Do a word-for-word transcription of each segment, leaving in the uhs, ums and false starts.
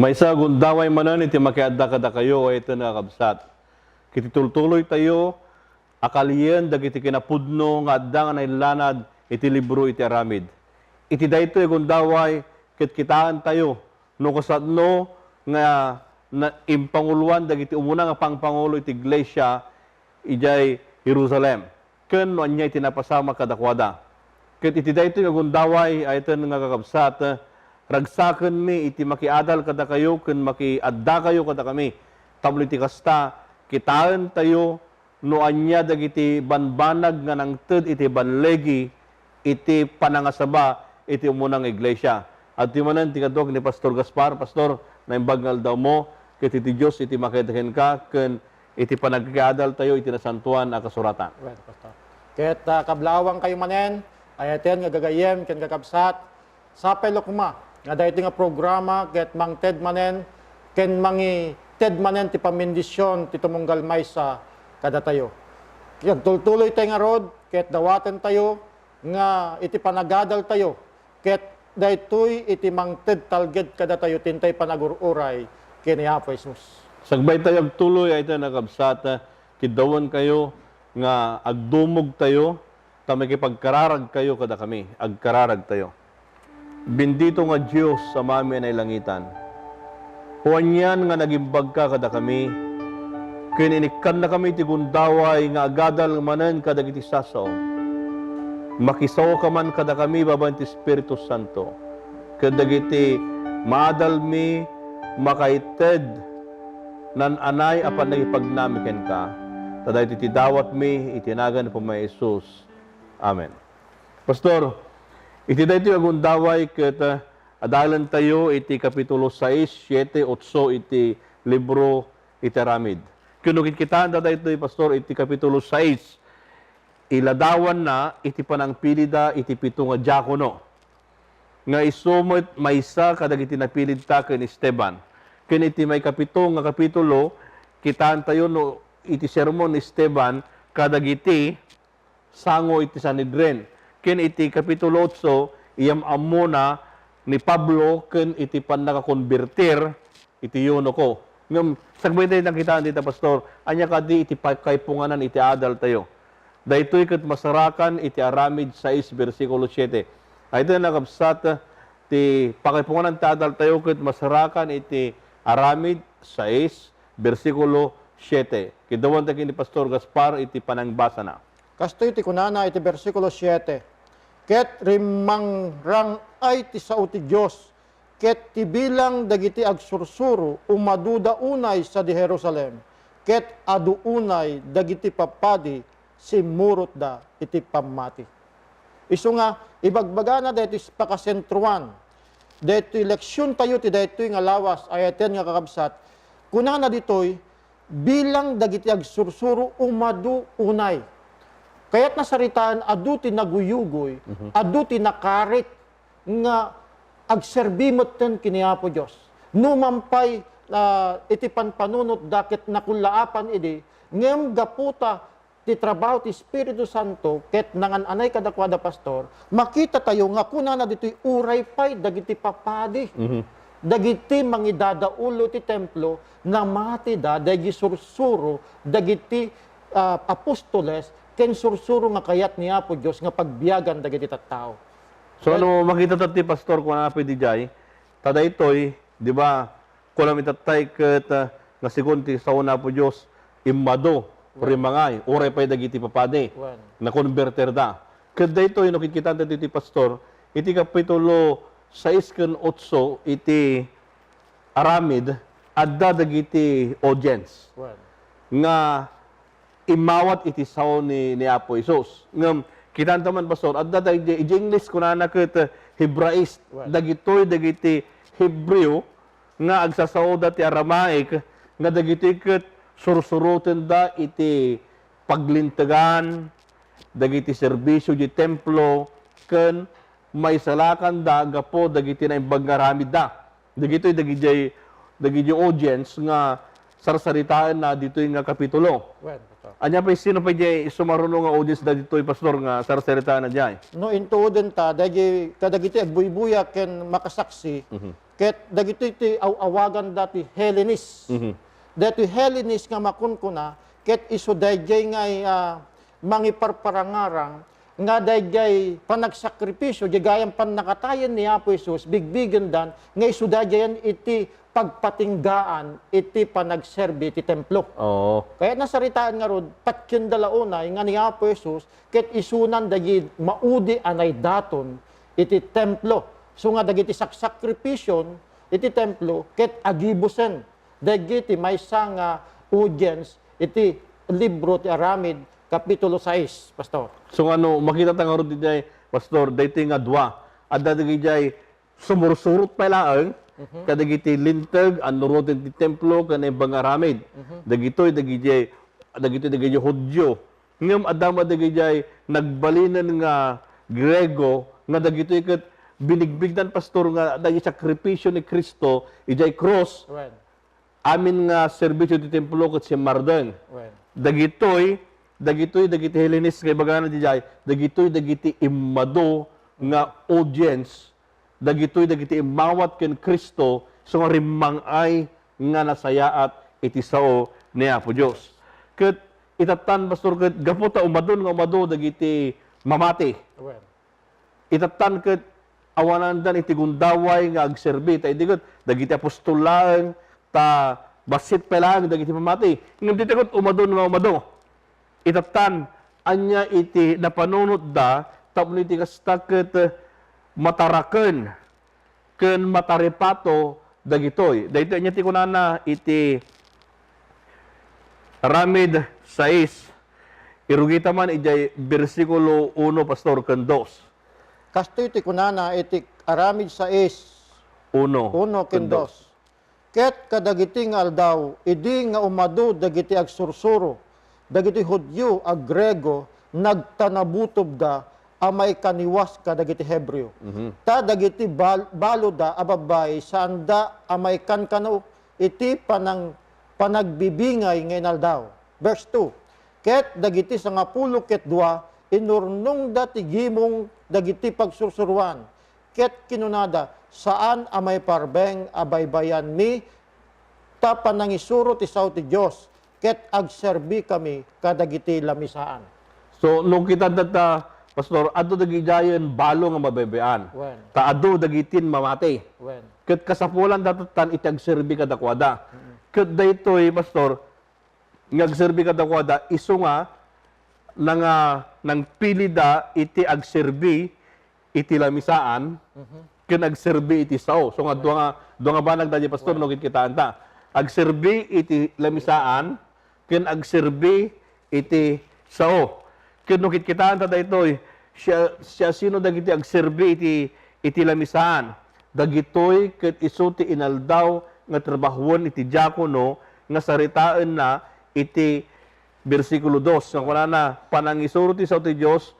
Maysa a gundaway manen iti makiadda kadakayo, ay iti nakakabsat. Iti tultuloytayo a kalien dagiti kinapudno nga adda nga naillanad iti libro iti Aramid. Iti daytoy a gundaway, ket kitaentayo no kasano nga na-, impanguloan dagiti umuna nga pangpangulo iti iglesia idiay Jerusalem, ken no ania iti napasamak kadakuada. Ket iti daytoy nga gundaway, ay iti nakakabsat, ragsakenmi iti makiadal kadakayo ken makiaddakayo kadakami. Tapno iti kasta, kitaentayo no ania dagiti banbanag nga nangted iti balligi iti panangasaba iti umuna nga iglesia. Adtoy manen ti kaduak ni Pastor Gaspar. Pastor, naimbag nga aldawmo, ket iti Dios iti makaited kenka ken iti panagkiadaltayo iti Nasantoan a Kasuratan. Well, Pastor. Ket, ah, kablawangkayo manen, ay-ayaten nga gagayyem ken kakabsat, sapay la koma nga daytoy nga programa ket mangted manen ken mangited manen ti pammendision ti tumunggal maysa kadatayo. Agtultuloytayo ngarud ket dawatentayo nga iti panagadaltayo ket daytoy iti mangted talged kadatayo ti intay panagur-uray ken ni Apo Jesus. Sakbaytayo agtuloy, ay iti nakabsat, kiddawankayo nga agdumogtayo ta makipagkararagkayo kadakami. Agkararagtayo. Bendito nga Dios, Amami a nailangitan, anian nga nagimbagka kadakami, ken inikkannakami iti gundaway nga agadal manen kadagiti sasao. Makisaoka man kadakami babaen ti Espiritu Santo, ket dagiti maadalmi makaited nan-anay a pannakipagnami kenka, ta daytoy ti dawatmi iti nagan ni Pamay Jesus. Amen. Pastor, iti daytoy a gundaway ket, ah, adalentayo iti Kapitulo sais, siete, otso iti libro iti Aramid. Ket no kitkitaenta daytoy, Pastor, iti Kapitulo sais, iladawanna iti panangpilida iti pito nga diakono, nga isu met maysa kadagiti napilidta ken Esteban. Ken iti maikapito nga kapitulo, kitaentayo no iti sermon ni Esteban kadagiti sango iti Sanhedrin. Ken iti Kapitulo otso, iyam-ammona ni Pablo ken iti pannakakonbertir iti eunuko. Ngem, sakbayta nakitaen dita, Pastor, ania kadi iti pakaipunganan iti adaltayo? Daytoy ket masarakan iti Aramid sais, bersikulo siete. Ay, iti nakabsat, ti pakaipunganan ti adaltayo ket masarakan iti Aramid sais, bersikulo siete. Kiddawanta ken ni Pastor Gaspar iti panangbasana. Kastoy ti kunana iti bersikulo siete, "Ket rimmangrang-ay ti sao ti Dios, ket ti bilang dagiti agsursuro umaduda unay sadi Jerusalem, ket adu unay dagiti papadi simmurotda iti pammati." Isu nga, ibagbagana daytoy pakasentruan, daytoy leksiontayo ti daytoy nga lawas, ay-ayaten nga kakabsat, kunana ditoy, bilang dagiti agsursuro umadu unay. Kayatna saritaen, adu ti naguyugoy, Mhm. adu ti nakarit nga agserbi metten ken ni Apo Dios. Numan pay, ah, iti panpanunotda ket nakullaapan idi, ngem gapu ta ti trabaho ti Espiritu Santo ket nangan-anay kadakuada, Pastor, makitatayo nga kunana ditoy uray pay dagiti papadi, Mhm. dagiti mangidadaolo ti templo, namatida dagiti sursuro, dagiti, ah, apostoles, ken sursuro nga kayat ni Apo Dios nga pagbiagan dagiti tattao. So, Ket ano makita ta ti Pastor, kunana pay diay, ta daytoy, di ba, kunam itattay ket, ah, nga segun ti sao ni Apo Dios, immadu, Wen. rimangay, uray pay dagiti papadi, Wen. nakonberterda. Ket daytoy, no kitkitaen ditoy ti Pastor, iti Kapitulo sais ken otso iti Aramid, adda dagiti audience Wen. nga immawat iti sao ni, ni Apo Jesus. Ngem, kitaenta man, Pastor, adda dagiti, iti English, kunana ket, eh, Hebraist, Wen. dagitoy dagiti Hebreo nga agsasaoda ti Aramaic, nga dagitoy ket sursurotenda iti paglintegan dagiti serbisio iti templo ken maisalakanda gapu dagiti naimbag nga aramidda. Dagitoy dagiti, dagiti audience nga sarsaritaenna ditoy nga kapitulo. Wen, Pastor. Ania pay, sino pay diay sumaruno nga audience dagitoy, Pastor, nga sarsaritaenna diay? No intuodenta, dagi-, kadagiti agbuybuya ken makasaksi, Mhm. Ket dagitoy ti aw-awaganda ti Hellenes. Mhm. Daytoy Hellenes nga makunkuna, ket isu daydiay nga, ah, mangiparparangarang nga daydiay panagsakripisyo, di gayam pannakatayen ni Apo Jesus, bigbigendan nga isu daydiayen iti pagpatinggaan iti panagserbi ti templo. Oo. Kaya nasaritaan ngarud, patienda la unay nga ni Apo Jesus, ket isunan dagiti maudi a naidaton iti templo. So nga dagiti saksakripisyon iti templo, ket agibusen dagiti maysa nga audience iti libro ti Aramid, Kapitulo sais, Pastor. So, ano, makita ta ngarud diay, Pastor, daytoy nga dua. Adda dagidiay sumursurot pay laeng, mhm, kadagiti linteg, annuroten ti templo, ken naimbag nga aramid. Mhm. Dagitoy, dagidiay, dagitoy, dagidiay Judio. Ngem adda met dagidiay nagbalinen nga Griego, nga dagitoy ket binigbigdan, Pastor, nga dagiti sakripisyo ni Cristo idiay krus. Wen. Amin nga serbisyo ti templo ket simmardeng. Wen. Dagitoy, dagitoy dagiti Hellenes nga ibagana diay, dagitoy dagiti immadu nga audience, dagitoy dagiti immawat ken Cristo, isu nga rimmang-ay nga nasayaat iti sao ni Apo Dios. Ket itattan, Pastor, ket gapu ta umadun nga umadu dagiti mamati. Wen. Itattan ket awanandan iti gundaway nga agserbi. Ta idi ket dagiti apostol laeng, ta bassit pay laeng dagiti mamati. Ngem dita ket umadun nga umadu. Itattan, ania iti napanunotda tapno iti kasta ket mataraken ken mataripato dagitoy. Daytoy ania ti kunana iti Aramid sais. Irugita man idiay bersikulo uno, Pastor, ken dos. Kastoy ti kunana iti Aramid sais, Uno uno ken ken dos. Ket kadagiti nga aldaw, idi nga umadu dagiti agsursuro, dagiti Judio a Griego, nagtanabutobda a maikaniwas kadagiti Hebreo. Mhm. Ta dagiti bal-, baloda a babbai, saanda a maikankano iti panang-, panagbibingay nga inaldaw. Verse two, ket dagiti sangapulo ket dua, inurnongda ti gimong dagiti pagsursuroan, ket kinunada, "Saan a maiparbeng a baybay-anmi ta panangisuro ti sao ti Dios, ket agserbikami kadagiti lamisaan." So, no kita data, Pastor, adu dagidiayen balo nga mabaybay-an. Wen. Ta adu dagitin mamati. Wen. Ket kasapulan data tan iti agserbi kadakuada. Mm. Ket daytoy, Pastor, nga agserbi kadakuada, isu nga nanga-, nangpilida iti agserbi iti lamisaan, mhm, ken agserbi iti sao. So nga dua nga, dua nga banag daydi, Pastor, no, kitkitaanta. Agserbi iti lamisaan, ken agserbi iti sao. Ken no kitkitaanta daytoy, sia-, siasino dagiti agserbi iti, iti lamisaan? Dagitoy ket isu ti inaldaw nga trabahoen iti diakono nga saritaenna iti bersikulo dos, nga kunana, "Panangisuro ti sao ti Dios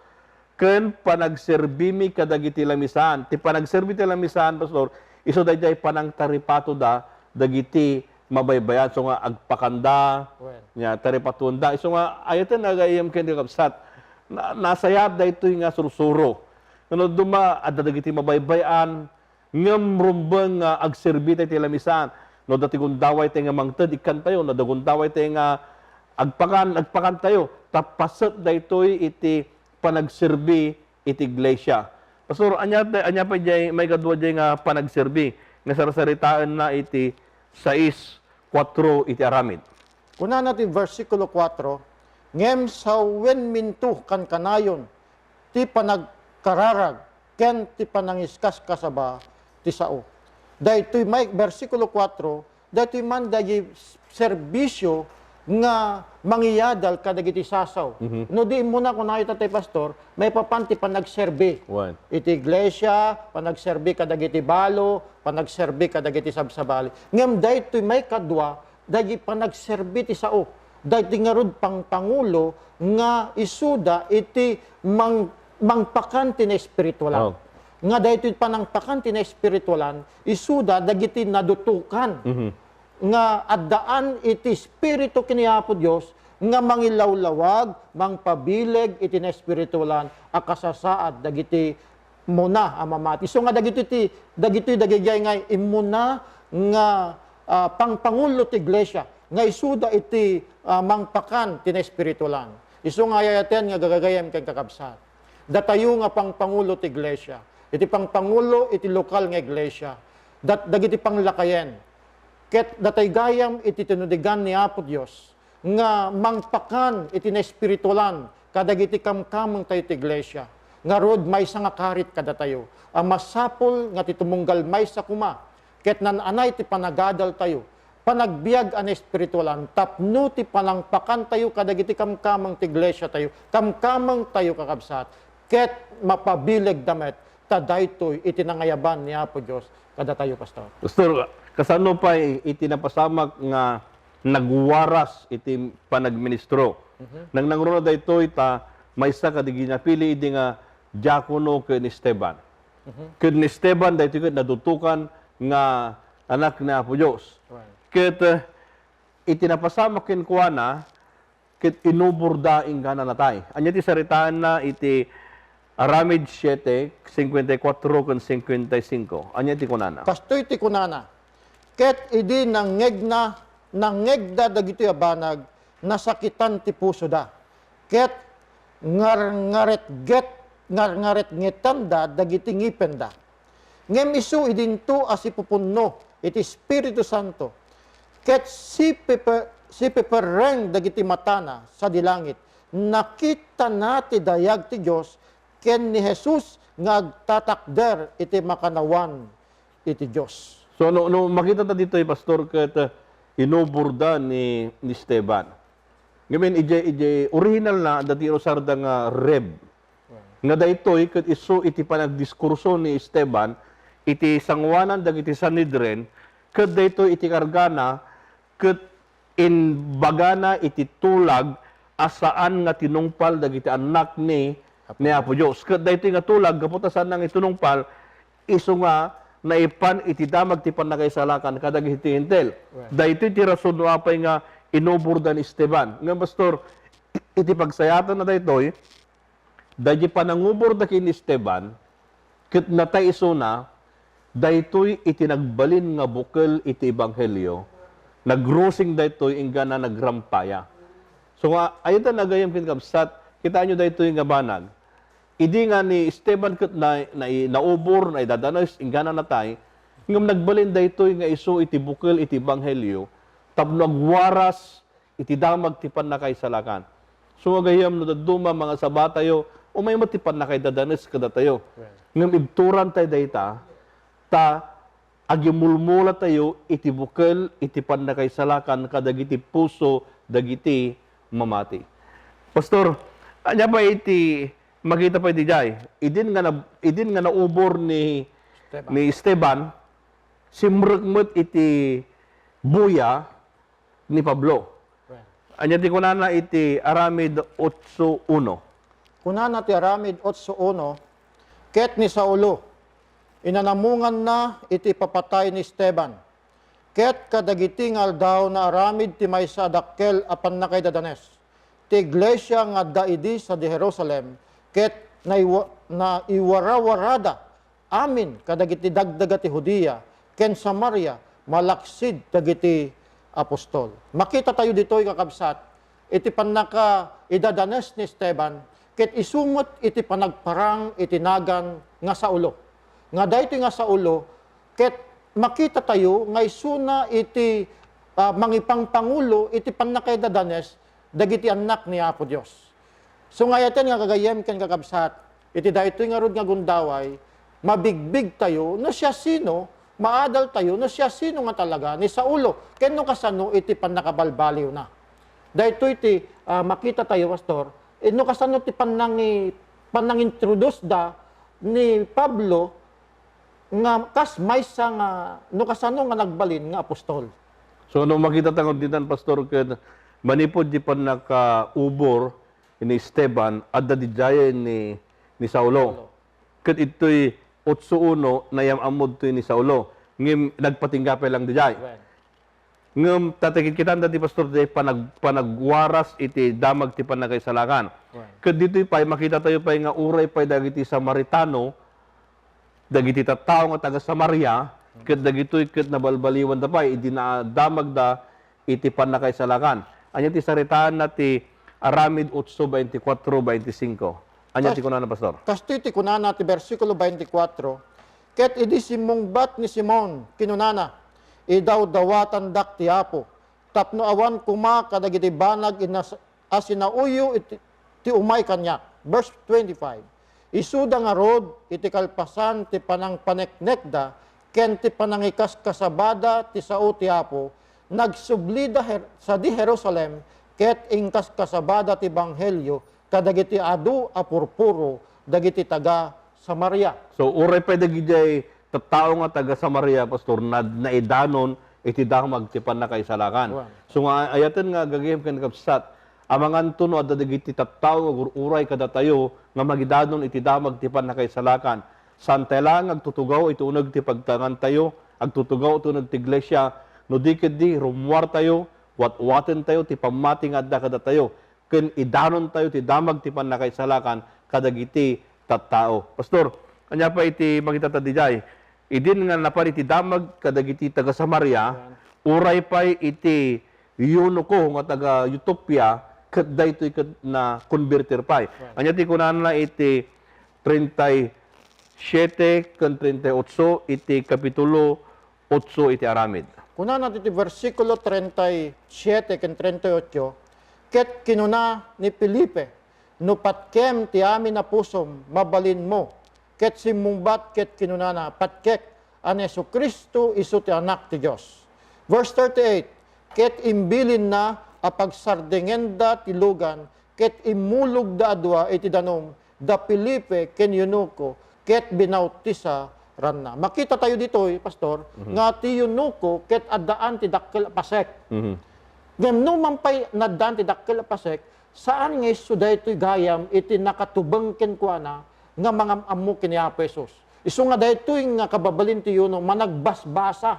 ken panagserbimi kadagiti lamisaan." Ti panagserbi ti lamisaan, Pastor, isu daydiay panangtaripatoda dagiti mabaybay-an. So nga agpakanda, wen, nya taripatoenda. Isu nga, ayaten nga agayyem ken kakabsat, na-, nasayaat daytoy nga sursuro. Ngem no duma, adda dagiti mabaybay-an, ngem rumbeng nga agserbi tay ti lamisaan. No adda ti gundaway tay nga mangted, ikkantayo. No adda gundaway tay nga agpakan, agpakantayo. Ta paset daytoy iti panagserbi iti iglesia. Pastor, ania, ania pay diay maikadua diay nga panagserbi nga sarsaritaenna iti sais kuatro iti aramid? Kunana ti bersikulo kuatro, "Ngem sawenminto kankanayon ti panagkararag ken ti panangiskaskasaba ti sao." Daytoy may, bersikulo kuatro, daytoy man daydi serbisio nga mangiyadal kadagiti sasaw. Mhm. No di immuna, kunayo, Tatay Pastor, maipapan ti panagserbi. Wen. Iti iglesia, panagserbi kadagiti balo, panagserbi kadagiti sabsabali. Ngem daytoy maikadua, daydi panagserbi ti sao. Daydi ngarud pangpangulo nga isuda iti mang-, mangpakan ti naespiritualan. Oh. Nga daytoy panangpakan ti naespiritualan, isuda dagiti nadutokan. Mhm. Nga addaan iti Espiritu ken ni Apo Dios nga mangilawlawag, mangpabileg iti naespiritualan a kasasaad dagiti immuna a mamati. Isu nga dagitoy ti, dagitoy dagiti nga immuna nga, ah, pangpangulo ti iglesia, nga isuda iti, ah, mangpakan ti naespiritualan. Isu nga ay-ayaten nga gagayem ken kakabsat. Datayo nga pangpangulo ti iglesia, iti pangpangulo iti lokal nga iglesia, dat-, dagiti panglakayen, ket datay gayam iti tinudigan ni Apo Dios nga mangpakan iti naespiritualan kadagiti kamkameng tayo ti iglesia. Ngarud, maysa nga karit kadatayo a masapul nga ti tumunggal maysa koma ket naan-anay ti panagadal tayo, panagbiag a naespiritualan tapno ti panangpakan tayo kadagiti kamkameng ti iglesia tayo, kamkameng tayo, kakabsat, ket mapabilegda met ta daytoy iti nangayaban ni Apo Dios kadatayo, Pastor. Pastor, kasano pay iti napasamak nga nagwaras iti panagministro? Mhm. Nangnangruna daytoy ta maysa kadagiti napili idi nga diakono ken ni Esteban. Mhm. Ken ni Esteban, daytoy ket nadutokan nga anak ni Apo Dios. Right. Ket, eh, iti napasamak kenkuana, ket inuborda inggana natay. Ania ti saritaenna iti Aramid siete, cincuenta y cuatro ken cincuenta y cinco? Ania ti kunana? Kastoy ti kunana, "Ket idi nangngegna, nangngegda dagitoy a banag, nasakitan ti pusoda, ket ngarngaretget, ngarngaretngetanda dagiti ngipenda." Ngem isu idinto a sipupunno iti Espiritu Santo, ket sipipe-, sipiperreng dagiti matana sadi langit. Nakitana ti dayag ti Dios ken ni Jesus nga agtatakder iti makannawan iti Dios. So, no, no makita ta ditoy, Pastor, ket, eh, inuborda ni, ni Esteban. Ngamin, ijay, ijay original na, dati inusarda nga reb. Nga daytoy ket isu iti panagdiskurso ni Esteban iti sangoanan dagiti Sanhedrin, ket daytoy iti kargana ket imbagana iti tulag a saan nga tinungpal dagiti annak ni, ni Apo Dios. Ket daytoy nga tulag, gapu ta saanna nga itunungpal, isu nga naipan iti damag ti pannakaisalakan kadagiti Hentil. Right. Daytoy ti rason no apay nga inuborda ni Esteban. Ngem, Pastor, iti pagsayatanna daytoy, daydi pananguborda ken ni Esteban, ket natay isuna, daytoy iti nagbalin nga bukel iti ebanghelio, nagrusing daytoy inggana nagrampaya. So nga, ayat a nagayam ken kabsat, kitaenyo daytoy nga banag. Idi nga ni Esteban ket na, na, naubor, naidadanes, inggana natay, ngem nagbalin daytoy nga isu iti bukel iti ebanghelio tapno agwaras iti damag ti pannakaisalakan. So, gagayyem, no dadduma, mga sabatayo, umay met ti pannakaidadanes kadatayo. Well. Ngem ibturan tayo dayta, ta agimulmulatayo iti bukel iti pannakaisalakan kadagiti puso dagiti mamati. Pastor, ania pay iti makita pay didiay? Idin nga na-, idin nga naubor ni, Esteban. Ni Esteban, simrek met iti buya ni Pablo. Right. Ania ti kunana iti Aramid otso uno? Kunana ti Aramid otso uno, "Ket ni Saulo, inanamunganna iti papatay ni Esteban, ket kadagiti nga aldaw naaramid ti maysa a dakkel a pannakaidadanes ti iglesia nga adda idi sadi Jerusalem, ket naiwa-, naiwarawarada amin kadagiti dagdaga ti Judea ken Samaria malaksid dagiti apostol." Makita tayo ditoy, kakabsat, iti pannakaidadanes ni Esteban, ket isu met iti panagparang iti nagan nga Saulo. Nga daytoy nga Saulo, ket makita tayo nga isuna iti, ah, mangipangpangulo iti pannakaidadanes dagiti annak ni Apo Dios. So, nga ayaten nga gagayyem ken kakabsat, iti daytoy ngarud nga gundaway, mabigbigtayo no siasino, maadaltayo no siasino nga talaga ni Saulo, ken no kasano iti pannakabalbaliwna. Daytoy ti, ah, makita tayo, Pastor, eh, no kasano ti pannangi-, pannangintroduce da ni Pablo nga kas maysa nga, no kasano nga nagbalin nga apostol. So, no makita ta ngarud ditan, Pastor, ket manipud di pannakaubor ni Esteban, adda didiay ni, ni Saulo. Saulo. Ket itoy otso uno, nayam-ammod toy ni Saulo. Ngem nagpatingga pay lang didiay. Right. Ngem ta ti kitkitanta ti, Pastor, ti panag-, panagwaras iti damag ti pannakaisalakan. Right. Ket ditoy pay, makita tayo pay nga uray pay dagiti Samaritano dagiti tattao nga taga-Samaria, ket dagitoy ket nabalbaliwanda pay idi nadamagda iti pannakaisalakan. Ania ti saritaanna ti Aramid otso veinticuatro, veinticinco? Ania ti kunana, Pastor? Kastoy ti kunana ti bersikulo veinticuatro, "Ket idi simmungbat ni Simon, kinunana, 'Idawdawatandak ti Apo, tapno awan koma kadagiti banag inas-, a sinauyo iti, ti umay kaniak.'" Verse twenty-five, "Isuda ngarud iti kalpasan ti panangpaneknekda ken ti panangikaskasabada ti sao ti Apo, nagsublida Jer-, sadi Jerusalem ket inkaskasabada ti ebanghelio kadagiti adu a purpuro dagiti taga-Samaria." So, uray pay dagidiay tattao nga taga-Samaria, Pastor, na, naidanon iti damag ti pannakaisalakan. Wen. So, nga ayaten nga gagayyem ken kabsat, amanganto no adda dagiti tattao nga agur-uray kadatayo nga magidanon iti damag ti pannakaisalakan. Saantayo laeng nga agtutugaw iti uneg ti pagtangantayo, agtutugaw iti uneg ti iglesia, no di ketdi rummuartayo, watwatentayo ti pammati nga adda kadatayo, ken idanontayo ti damag ti pannakaisalakan kadagiti tattao. Pastor, ania pay iti makitata idiay? Idin nga napan iti damag kadagiti taga-Samaria, uray pay iti eunuko nga taga-Etiopia, ket daytoy ket nakonbertir pay. Ania ti kunana iti treinta y siete ken treinta y ocho iti Kapitulo otso iti Aramid? Kunana iti bersikulo treinta y siete ken treinta y ocho, "Ket kinuna ni Felipe, 'No patkem ti amin a pusom, mabalinmo.' Ket simmungbat ket kinunana, 'Patkek a ni Jesu-Cristo isu ti Anak ti Dios.'" Verse thirty-eight, "Ket imbilinna a pagsardengenda ti lugan, ket immulogda a dua iti danum, da Felipe ken eunuko, ket binautisaranna." Makitatayo ditoy, Pastor, nga ti eunuko ket addaan ti dakkel a pasek. Ngem no man pay naddaan ti dakkel a pasek, saan nga isu daytoy gayam iti nakatubeng kenkuana nga mangam-ammo ken ni Apo Jesus. Isu nga daytoy nga kababalin ti eunuko, managbasbasa.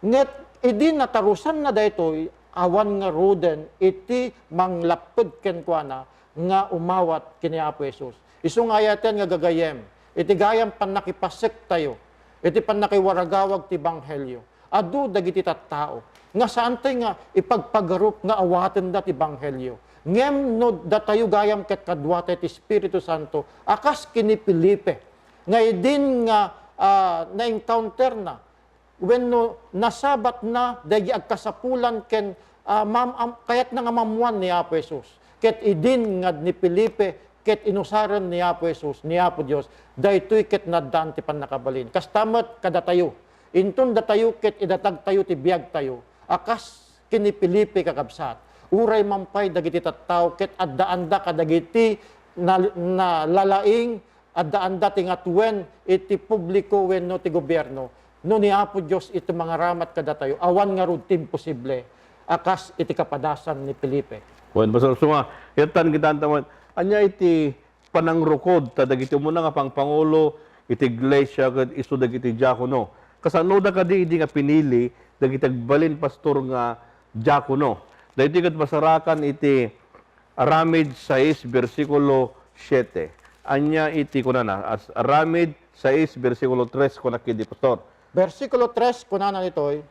Nget idi natarusanna daytoy, awan ngaruden iti manglapped kenkuana nga umawat ken ni Apo Jesus. Isu nga ayaten nga gagayyem, iti gayam pannakipasektayo, iti pannakiwaragawag ti ebanghelio, adu dagiti tattao nga saantayo nga ipagpagarup nga awatenda ti ebanghelio. Ngem no datayo gayam ket kaduatayo ti Espiritu Santo, a kas ken ni Felipe, nga idin nga, ah, na-encounterna wenno nasabatna dagiti agkasapulan ken, ah, mam-, am-, kayatna nga maammoan ni Apo Jesus. Ket idin nga ni Felipe ket inusaren ni Apo Jesus, ni Apo Dios, daytoy ket naddaan ti pannakabalin. Kasta met kadatayo, inton datayo ket idatagtayo ti biagtayo, a kas ken ni Felipe, kakabsat, uray man pay dagiti tattao ket addaanda kadagiti nal-, nalalaing, addaanda ti ngatuen iti publiko wenno ti gobierno. No ni Apo Dios iti mangaramat kadatayo, awan ngarud ti imposible a kas iti kapadasan ni Felipe. Wen, Pastor, suma, iyatan kita taman, ania iti panangrukod ta dagiti umuna nga pangpangulo iti iglesia ket isu dagiti diakono? Kasanoda kadi idi nga pinili dagiti agbalin, Pastor, nga diakono? Daytoy ket masarakan iti Aramid sais, bersikulo siete. Ania iti kunana? As-, Aramid sais, bersikulo tres, kuna ketdi, Pastor. Bersikulo tres, kunana ditoy,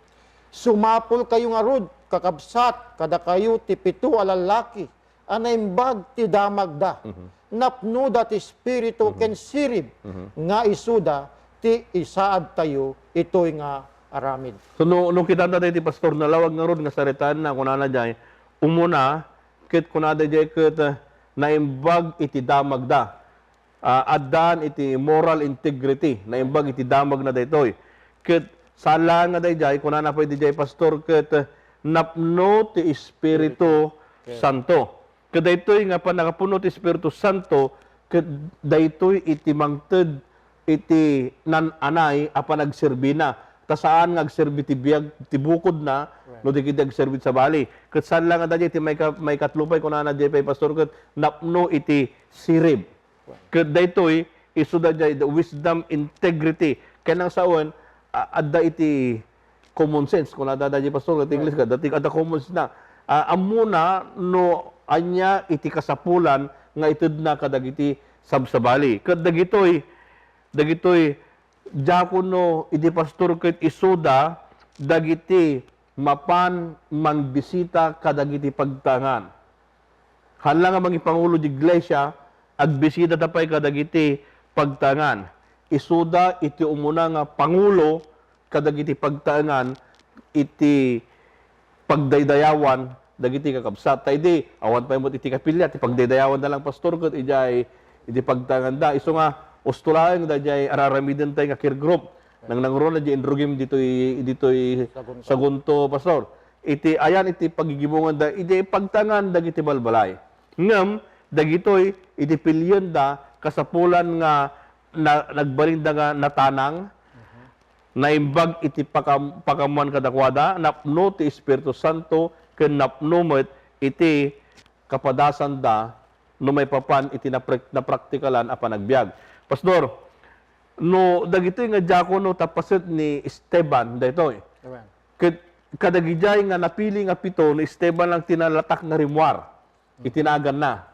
"Sumapulkayo ngarud, kakabsat, kadakayo ti pito a lallaki a naimbag ti damagda. Napnoda ti Espiritu ken sirib nga isuda ti isaadtayo itoy nga aramid." So, no, no kitanta daytoy, Pastor, nalawag ngarud nga saritaenna, kunana diay, umuna, ket kunada diay ket, ah, naimbag iti damagda. Ah, addaan iti moral integrity, naimbag iti damagna daytoy. Ket saan laeng nga daydiay, kunana pay diay, Pastor, ket, ah, napno ti Espiritu Santo. Ket daytoy nga pannakapuno ti Espiritu Santo, ket daytoy iti mangted iti nan-anay a panagserbina. Ta saan nga agserbi ti biag ti bukodna no di ketdi agserbi ti sabali. Ket saan la nga daydiay ti maika-, maikatlo pay, kunana diay pay, Pastor, ket napno iti sirib. Ket daytoy, isuda diay the wisdom, integrity. Ken nang sawen, a-, adda iti common sense. Kunada daydiay, Pastor, ket English ka, dati adda common sense na. Ah, ammona no ania iti kasapulan nga itedna kadagiti sabsabali. Ket dagitoy, dagitoy diakono, idi pastor ket isuda dagiti mapan mangbisita kadagiti pagtaengan. Haan la nga mangipangulo di iglesia, agbisitata pay kadagiti pagtaengan. Isuda iti umuna nga pangulo kadagiti pagtaengan iti pagdaydayawan dagiti kakabsat. Ta idi, awan pay met iti kapilya, ti pagdaydayawan da lang, pastor, ket idiay, iti pagtaenganda. Isu nga, usto laeng daydiay araramidentayo nga care group. Nangnangruna di inrugim ditoy, ditoy Sagunto. Sagunto, pastor. Iti ayan iti pagigibunganda, iti pagtaengan dagiti balbalay. Ngem, dagitoy, iti pilienda, kasapulan nga na-, nagbalinda nga natanang, naimbag iti pakam-, pakaammuan kadakuada, napno ti Espiritu Santo, ken napno met iti kapadasanda no maipapan iti naprak-, napraktikalan a panagbiag. Pastor, no dagitoy nga diakono ta paset ni Esteban daytoy. Amen. Ket kadagidiay nga napili nga pito, ni Esteban lang ti nalatak nga rimmuar iti naganna.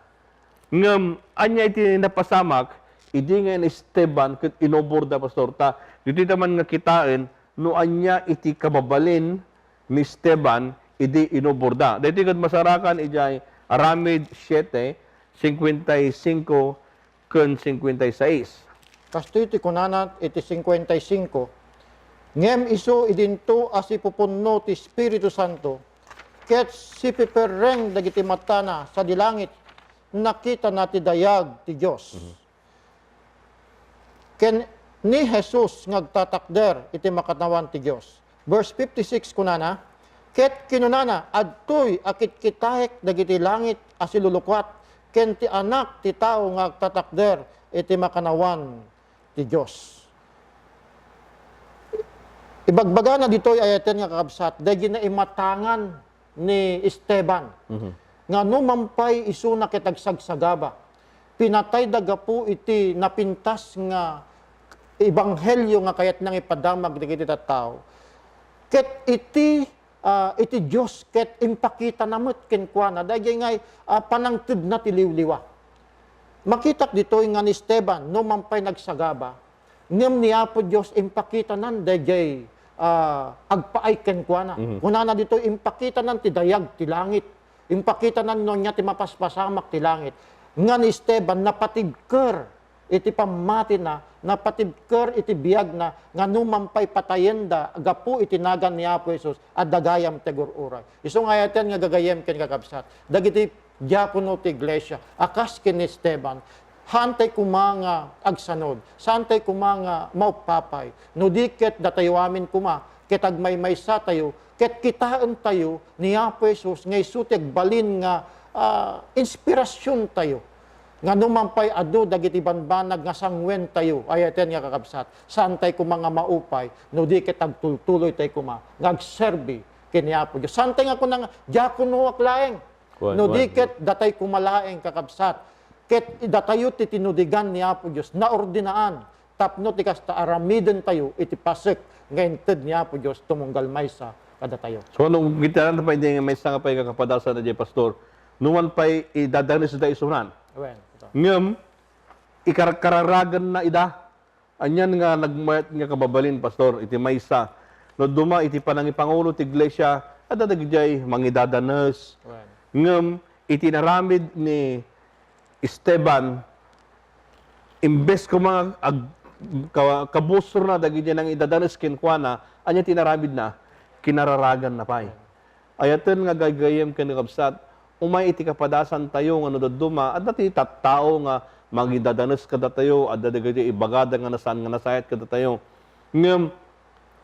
Ngem ania iti napasamak idi nga ni Esteban ket inuborda, pastor? Ta ditoy ta man nga kitaen no ania iti kababalin ni Esteban idi inuborda. Daytoy ket masarakan idiay Aramid siete, cincuenta y cinco ken cincuenta y seis. Kastoy ti kunana iti cincuenta y cinco, "Ngem isu idinto a sipupunno ti Espiritu Santo, ket sipiperreng dagiti matana sadi langit, nakitana ti dayag ti Dios." Mhm. Ken ni Jesus nga agtatakder iti makannawan ti Dios. Verse fifty-six kunana, "Ket kinunana, 'Adtoy a kitkitaek dagiti langit a silulukat, ken ti Anak ti Tao nga agtatakder iti makannawan ti Dios.'" Ibagbagana ditoy, ayaten nga kakabsat, dagiti naimatangan ni Esteban, mhm, nga no man pay isuna ket agsagsagaba, pinatayda gapu iti napintas nga ebanghelio nga kayatna nga ipadamag dagiti tattao. Ket iti, ah, iti Dios ket impakitana met kenkuana daydiay ngay, ah, panangtedna ti liwliwa. Makitak ditoy nga ni Esteban, no man pay nagsagaba, ngem ni Apo Dios impakitanan daydiay, ah, agpaay kenkuana. Mhm. Kunana ditoy, impakitanan ti dayag ti langit. Impakitanan no ania ti mapaspasamak ti langit. Nga ni Esteban, napatibker iti pammatina, napatibker iti biagna, nga no man pay patayenda gapu iti nagan ni Apo Jesus, adda gayam ti agur-uray. Isu nga ayaten nga gagayyem ken kakabsat, dagiti diakono ti iglesia a kas ken ni Esteban, haantay koma nga agsanod, saantay koma nga maupapay, no di ket datayo amin koma ket agmaymaysatayo, ket kitaentayo ni Apo Jesus nga isu ti agbalin nga, ah, inspirasiontayo. Nga no man pay adu dagiti banbanag nga sangwentayo, ayaten nga kakabsat, saantay koma nga maupay, no di ket agtultuloytay koma nga agserbi ken ni Apo Dios. Saantay nga kuna nga, diakonoak laeng. Wen, no di wen. Ket datay koma laeng, kakabsat, ket datayo ti tinudigan ni Apo Dios, naordinaan tapno ti kasta aramidentayo iti pasek nga inted ni Apo Dios tumunggal maysa kadatayo. So, no kitaen pay idi nga maysa nga pay nga kapadasan daydiay, Pastor, no man pay idadanesda isunan. Wen, ito. Ngem, ikarkararaganna ida. Anian nga nagmayat nga kababalin, Pastor, iti maysa? No duma iti panangipangulo ti iglesia, adda dagidiay mangidadanes. Wen. Ngem iti inaramid ni Esteban, imbes koma nga ag-, ka-, kabusorna dagidiay nangidadanes kenkuana, ania ti inaramidna? Kinararaganna pay. Ayaten nga gayyem ken kakabsat, umay iti kapadasantayo nga no dadduma, adda ti tattao nga mangidadanes kadatayo, adda dagiti ibagada nga nasaan nga nasayaat kadatayo. Ngem,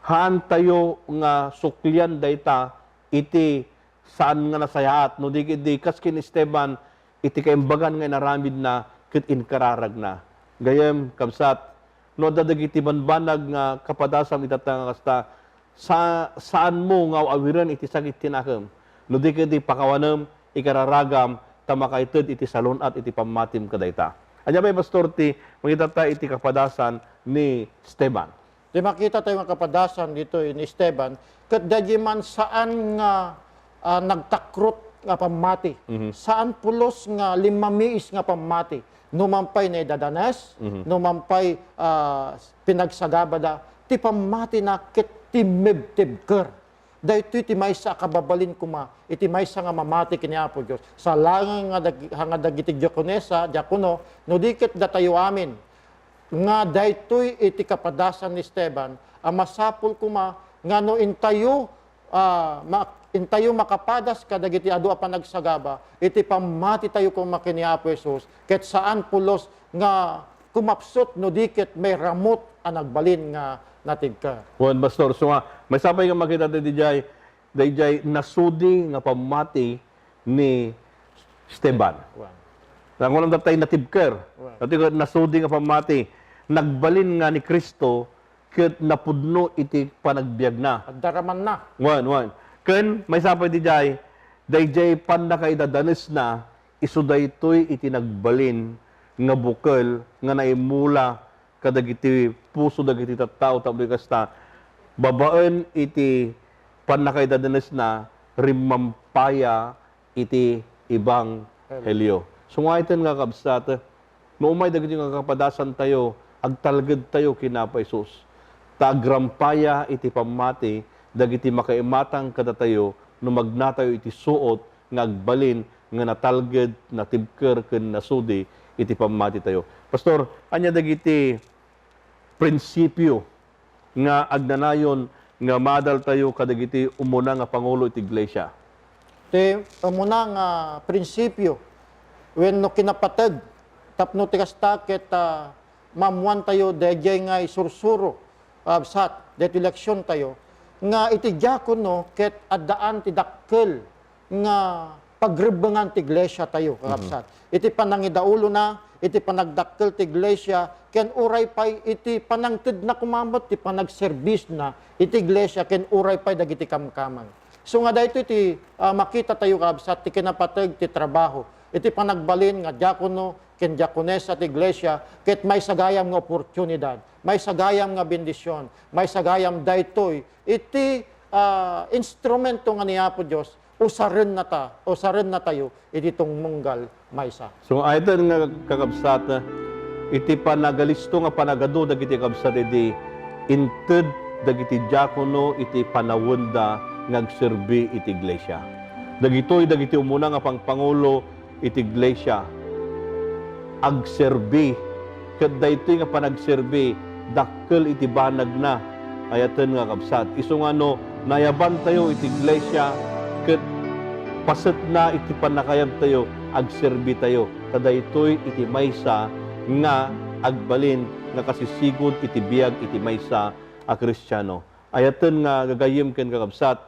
haantayo nga suklian dayta iti saan nga nasayaat. No di, di kas ken Esteban, iti kaimbagan nga inaramidna ket inkararagna. Gayyem, kabsat, no adda dagiti banbanag nga kapadasam itatta nga kasta, sa-, saanmo nga aw-awiren iti sakit ti nakem. No di ket iti pakawanem, ikararagam, ta makaited iti salun-at iti pammatim kadayta. Ania pay, Pastor, ti mangitatta iti kapadasan ni Esteban? Ti makitatayo nga kapadasan ditoy ni Esteban, ket daydi man saan nga, ah, nagtakrot nga pammati. Mhm. Saan pulos nga limmamiis nga pammati. No man pay naidadanes, Mhm. no man pay, ah, pinagsagabada, ti pammatina ket timmibtibker. Daytoy ti maysa a kababalin koma iti maysa nga mamati ken ni Apo Dios. Salaen nga dag-, nga dagiti diakonesa, diakono, no di ket datayo amin, nga daytoy iti kapadasan ni Esteban a masapul koma nga no intayo, ah, ma-, intayo makapadas kadagiti adu a panagsagaba iti pammatitayo koma ken ni Apo Jesus, ket saan pulos nga kumapsut no di ket may ramut a nagbalin nga natibker. Wen, Pastor, so nga, maysa pay nga makita ti dijay, dayjay nasudi nga pammati ni Esteban. Wen. Nangulam datay natibker. Wen. Dati ket nasudi nga pammati. Nagbalin nga ni Cristo ket napudno iti panagbiagna. Agdaramanna. Wen, wen. Ken maysa pay dijay, dayjay pannakaidadanesna, isu daytoy iti nagbalin nga bukel nga naimula kadagiti puso dagiti tattao tapno kasta, babaen iti pannakaidadanesna, rimmampaya iti ebanghelio. Sungayten nga kabsat, no umay dagiti nga kapadasantayo, agtalgedtayo ken Apo Jesus. Ta agrampaya iti pammati dagiti makaimatang kadatayo no magnatayo iti suot nga agbalin nga natalged, natibker, ken nasudi iti pammatitayo. Pastor, ania dagiti prinsipio nga agnanayon nga maadaltayo kadagiti umuna nga pangulo iti iglesia? Ti umuna nga prinsipio wenno kinapateg tapno ti kasta ket, ah, maammoantayo daydiay nga isursuro, ah, kabsat, daytoy leksiontayo, nga iti diakono ket addaan ti dakkel nga pagrebbengan ti iglesiatayo, Mhm. kakabsat. Iti panangidaulona, iti panagdakkel ti iglesia, ken uray pay iti panangtedna koma met ti panagserbiesna iti iglesia, ken uray pay dagiti kamkamang. So nga daytoy ti, ah, makitatayo, kakabsat, ti kinapateg ti trabaho iti panagbalin nga diakono ken diakonesa ti iglesia, ket maysa gayam nga oportunidad, maysa gayam nga bendision, maysa gayam daytoy iti, ah, instrumento nga ni Apo Dios usarennata, usarennatayo iti tumunggal maysa. So, ayten nga kakabsat, iti panagalisto nga panagadu dagiti kabsat idi inted dagiti diakono iti panawenda nga agserbi iti iglesia. Dagitoy dagiti umuna nga pangpangulo iti iglesia. Agserbi. Ket daytoy nga panagserbi, dakkel iti banagna. Ayaten nga kabsat. Isu nga no, nayabantayo iti iglesia, ket pasetna iti pannakayabtayo, agserbitayo. Ta daytoy iti maysa nga agbalin nga kasisigud iti biag iti maysa a Kristiano. Ayaten nga gagayyem ken kakabsat,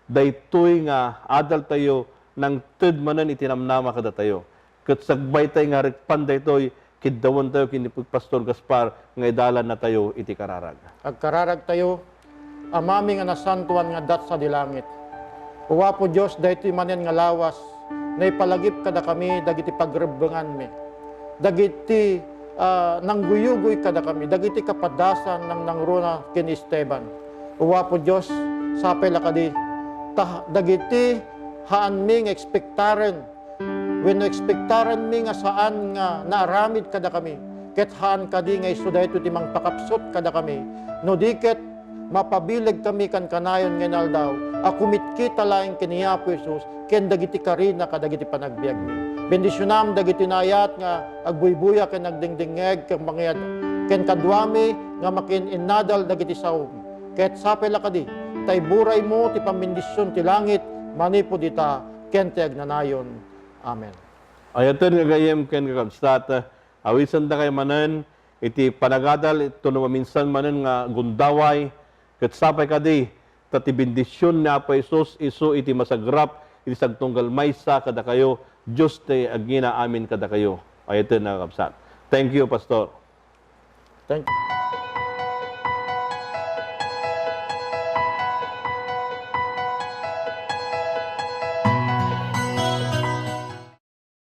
daytoy nga adaltayo nangted manen iti namnama kadatayo. Ket sakbaytay nga rikpan daytoy, kiddawentayo ken ni Pastor Gaspar nga idalannatayo iti kararag. Agkararagtayo, Amami nga nasantoan nga adda sadi langit. O Apo Dios, daytoy manen nga lawas, naipalagip kadakami dagiti pagrebbenganmi. Dagiti, ah, nangguyugoy kadakami, dagiti kapadasan nangnangruna ken ni Esteban. O Apo Dios, sapay la kadi, ta dagiti haanmi nga ekspektaren, wenno ekspektarenmi nga saan nga naaramid kadakami, ket haan kadi nga isu daytoy ti mangpakapsut kadakami, no di ket mapabilegkami kankanayon nga inaldaw a kumitkita laeng ken ni Apo Jesus ken dagiti karina kadagiti panagbiagmi. Bendisionam dagiti naayat nga agbuybuya ken nagdingdingngeg ken mangyad ken kaduami nga makiin-innadal dagiti saom. Ket sapay la kadi, ta iburaymo ti pammendision ti langit manipud ita ken ti agnanayon. Amen. Ayaten nga gayyem ken kakabsat, awisendakay manen iti panagadal, iti no maminsan manen nga gundaway, ket sapay kadi, ta ti bendision ni Apo Jesus isu iti masagrap iti sagtunggal maysa kadakayo, Dios ti agngina amin kadakayo. Ayaten nga kakabsat. Thank you, Pastor. Thank you.